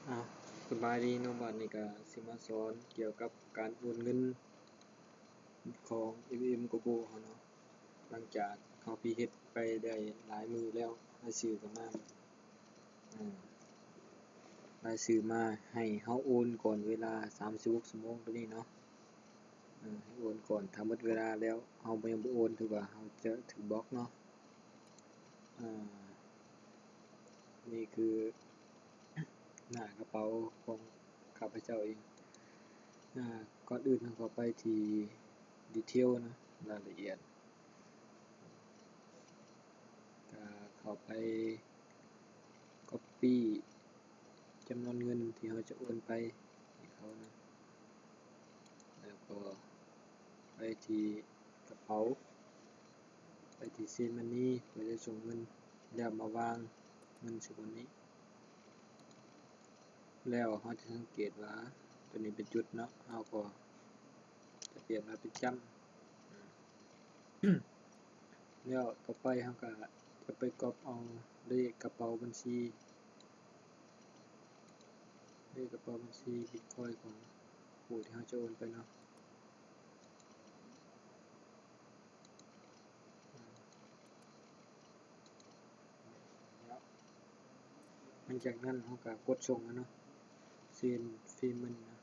ອ້າວ ສະບາຍດີເນາະ, ບາດນີ້ກະຊິມາສອນກ່ຽວກັບການໂອນເງິນຂອງ ເອັມເອັມ ໂກລບອລ ເຮົາເນາະ. ຫຼັງຈາກເຮົາໄປເຮັດໄປໄດ້ຫຼາຍມື້ແລ້ວ, ລາຍຊື່ກໍມາ ອາ ລາຍຊື່ມາໃຫ້ເຮົາໂອນກ່ອນເວລາສາມສິບຫົກຊົ່ວໂມງໂຕນີ້ເນາະ, ເອີ ໃຫ້ໂອນກ່ອນ. ຖ້າໝົດເວລາແລ້ວເຮົາບໍ່ ຍັງບໍ່ໂອນ ຖືວ່າເຮົາຈະຖືກບລັອກເນາະ. ອາ ນີ້ຄືໜ້າກະເປົາຂອງຂ້າພະເຈົ້າເອງ. ອາ ກ່ອນອື່ນເຮົາເຂົ້າໄປທີ່ດີເທວເນາະ, ລາຍລະອຽດ, ກະເຂົ້າໄປກັອບປີ້ຈຳນວນເງິນທີ່ເຮົາຈະໂອນໄປໃຫ້ເຂົາເນາະ, ແລ້ວກໍໄປທີ່ກະເປົາ, ໄປທີ່ເຊນມັນນີ ເພື່ອຈະສົ່ງເງິນ, ແລ້ວມາວາງເງິນໃສ່ບ່ອນນີ້. ແລ້ວເຮົາຈະສັງເກດວ່າໂຕນີ້ເປັນຈຸດເນາະ, ເຮົາກໍຈະປ່ຽນມາເປັນຈ້ຳ. ແລ້ວຕໍ່ໄປເຮົາກະຈະໄປກັອບເອົາເລກກະເປົາບັນຊີ, ເລກກະເປົາບັນຊີບິດຄອຍຂອງຜູ້ທີ່ເຮົາຈະໂອນໄປເນາະ. ຫຼັງຈາກນັ້ນເຮົາກະກົດສົ່ງເນາະ, ເຊັນເພເມັນເນາະ.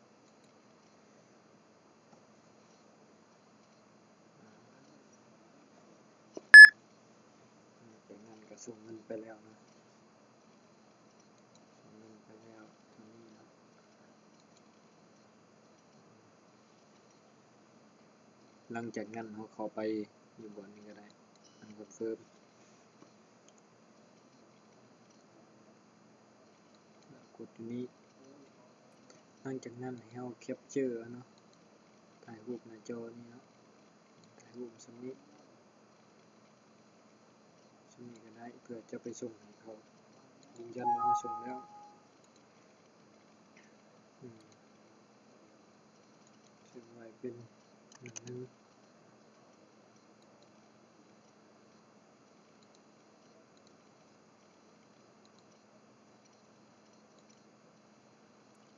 ຈາກນັ້ນກະສົ່ງເງິນໄປແລ້ວເນາະ, ສົ່ງເງິນໄປແລ້ວເທົ່ານີ້ເນາະ. ຫຼັງຈາກນັ້ນເຮົາເຂົ້າໄປຢູ່ບ່ອນນີ້ກະໄດ້, ອັນຄອນເຟີມ, ກົດຢູ່ນີ້. ຫຼັງຈາກນັ້ນໃຫ້ເຮົາແຄັບເຈີເອົາເນາະ, ຖ່າຍຮູບໜ້າຈໍນີ້ເນາະ, ຖ່າຍຮູບສ່ຳນີ້ ສ່ຳນີ້ກະໄດ້ ເພື່ອຈະໄປສົ່ງໃຫ້ເຂົາ, ຢືນຢັນວ່າເຮົາສົ່ງແລ້ວ. ອືມ ເກັບໄວ້ເປັນໜຶ່ງໜຶ່ງ.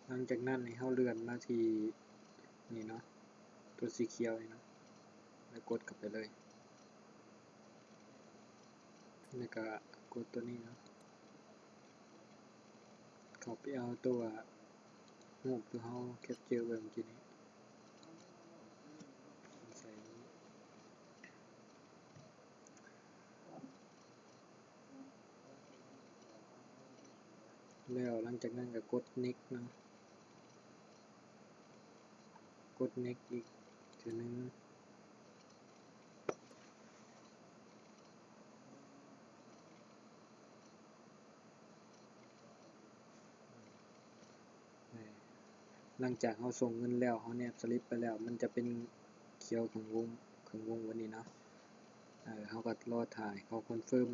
ຫຼັງຈາກນັ້ນໃຫ້ເຮົາເລື່ອນມາທີ່ນີ້ເນາະ, ຕົວສີຂຽວນີ້ເນາະ, ແລ້ວກົດເຂົ້າໄປເລີຍ. ແລ້ວກະກົດຕົວນີ້ເນາະ, ເຂົ້າໄປເອົາຕົວຮູບທີ່ເຮົາແຄັບເຈີໄວ້ເມື່ອກີ້ນີ້ ໃສ່ນີ້. ແລ້ວຫຼັງຈາກນັ້ນກະກົດເນັກເນາະ, ກົດເນັກອີກເທື່ອໜຶ່ງ. ຫຼັງຈາກເຮົາສົ່ງເງິນແລ້ວ ເຮົາແນບສະລິບໄປແລ້ວ ມັນຈະເປັນຂຽວເຄິ່ງວົງ, ເຄິ່ງວົງແບບນີ້ເນາະ. ເຮົາກະລໍຖ້າໃຫ້ເຂົາຄອນເຟີມ,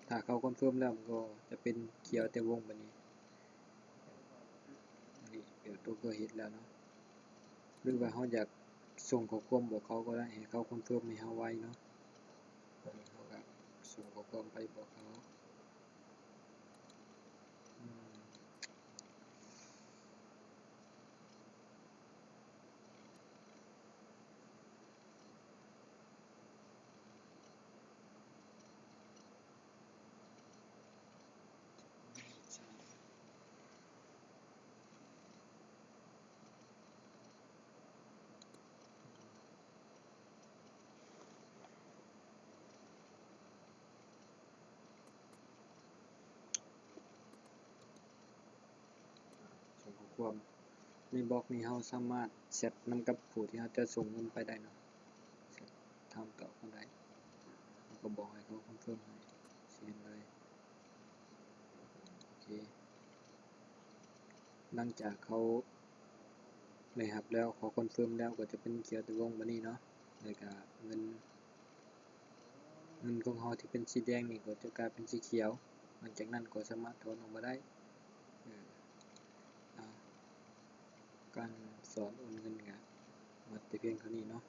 ຖ້າເຂົາຄອນເຟີມແລ້ວ ມັນກໍຈະເປັນຂຽວແຕ່ວົງແບບນີ້. ນີ້ ແບບຕົວເກີດເຮັດແລ້ວເນາະ, ຫຼືວ່າເຮົາຢາກສົ່ງຂໍ້ຄວາມບອກເຂົາກໍໄດ້ ໃຫ້ເຂົາຄອນເຟີມໃຫ້ເຮົາໄວເນາະ. ເຮົາກະສົ່ງຂໍ້ຄວາມໄປບອກເຂົາ. ອືມ. ສົ່ງຂໍ້ຄວາມ. ໃນບລັອກນີ້ເຮົາສາມາດແຊັດນຳກັບຜູ້ທີ່ເຮົາຈະສົ່ງເງິນໄປໄດ້ເນາະ, ແຊັດຖາມຕອບເຂົາໄດ້ ແລ້ວກໍບອກໃຫ້ເຂົາຄອນເຟີມໃຫ້ ຊິເຫັນເລີຍ. ໂອເຄ ຫຼັງຈາກເຂົາໄດ້ຮັບແລ້ວ ເຂົາຄອນເຟີມແລ້ວ ກໍຈະເປັນຂຽວແຕ່ວົງແບບນີ້ເນາະ, ແລ້ວກະເງິນ ເງິນຂອງເຮົາທີ່ເປັນສີແດງນີ້ກໍຈະກາຍເປັນສີຂຽວ, ຫຼັງຈາກນັ້ນກໍສາມາດຖອນອອກມາໄດ້. ເອີ ອາ ການສອນໂອນເງິນກະໝົດແຕ່ພຽງເທົ່ານີ້ເນາະ.